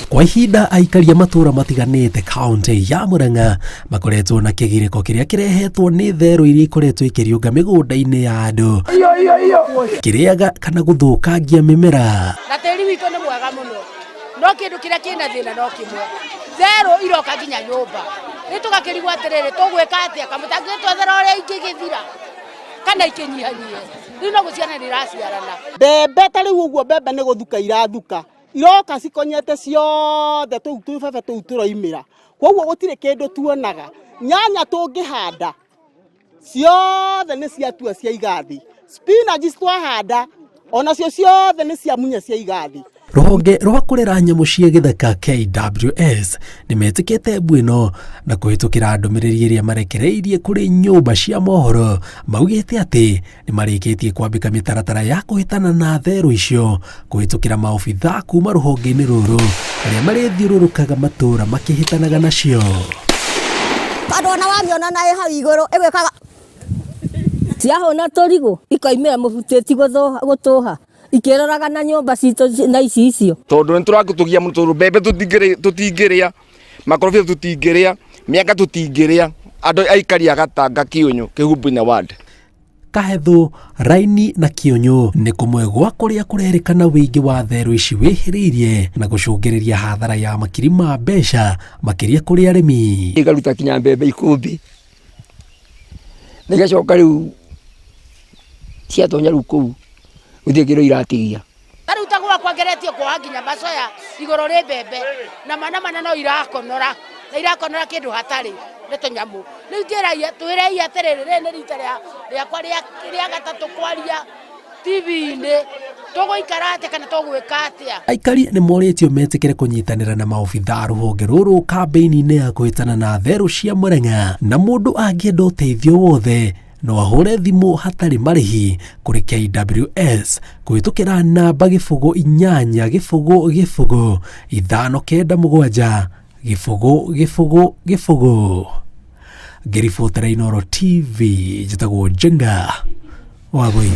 Kwa ihinda aikari a matũũra matiganĩte kaunti ya Murang'a makoretwo na kĩgirĩko kĩrĩa kĩrehetwo nĩ therũ iria ikoretwo ikĩriũnga mĩgũnda-inĩ ya andũ kĩrĩaga kana gũthũkangia mĩmera. Na tĩri witũ nĩ mwega mũno, no kĩndũ kĩrĩa kĩna thĩna no kĩmwe, therũ iroka nginya nyũmba. Rĩu tũgakĩrigwo atĩrĩrĩ, tũgwĩka atĩa? Kamũtangĩtwethera ũrĩa ingĩgĩthira kana ikĩnyihanyihe. Rĩu no gũciarana iraciarana. Mbembe ta rĩu ũguo, mbembe nĩ gũthuka irathuka, iroka cikonyete ciothe tũu tũbebe tũu tũroimĩra, koguo gũtirĩ kĩndũ tuonaga. Nyanya tũngĩhanda ciothe nĩ ciatua ciaiga thĩ, spinach twahanda onacio ciothe nĩ ciamunya ciaiga thĩ. Rũhonge rwa kũrera nyamũ cia gĩthaka KWS nĩ metĩkĩte mbu ĩno na kũhĩtũkĩra ndũmĩrĩri ĩrĩa marekereirie kũrĩ nyũmba cia mohoro maugĩte atĩ nĩ marĩkĩtie kwambĩka mĩtaratara ya kũhĩtana na therũ icio kũhĩtũkĩra maobitha kuma rũhonge-inĩ rũrũ arĩa marĩthiũrũrũkaga matũũra makĩhĩtanaga nacio. Tondũ ona wamĩona na ĩ hau igũrũ ĩgwĩkaga ciahũna tũrigũ ikoimĩra mũbutĩti gũtũha ikĩroraga na nyũmba citũ na ici icio. Tondũ nĩ tũrakĩtũgia mũno, tondũ mbembe tũtingĩrĩa, makorobia tũtingĩrĩa, mĩanga tũtingĩrĩa, andũ aikari a Gatanga Kĩũnyũ Kĩhumbu-inĩ ward. Kahethũ, Raini na Kĩũnyũ nĩ kũmwe gwa kũrĩa kũrerĩkana wĩingĩ wa therũ ici wĩhĩrĩirie na gũcũngĩrĩria hathara ya makiri ma mbeca makĩria kũrĩ arĩmi. Ikaruta kinya mbembe ikũmbĩ, na igacoka rĩu ciatonya rĩu kũu gũtirĩ kĩndũ iratigia. Ta rĩu ta gwakwa ngeretie kuoha nginya macoya igũrũ rĩ mbembe na mana mana no irakonora na irakonora kĩndũ hatarĩ nĩ tũnyamũ. Rĩu njĩrai twĩrei atĩrĩrĩ, rĩrĩ nĩ rita rĩakwa rĩa gatatũ kwaria TV-inĩ, tũgũikara atĩa kana tũgwĩka atĩa? Aikari nĩ morĩtio metĩkĩre kũnyitanĩra na maobitha a rũhonge rũrũ kambĩini-inĩ ya kũhĩtana na therũ cia Murang'a, na mũndũ angĩenda ũteithio wothe no ahũre thimũ hatarĩ marĩhi kũrĩ KWS kũhĩtũkĩra namba 0 8 0 0 5 9 7 0 0 0. Ngĩribotera Inooro TV, njĩtagwo Njenga Wangũi.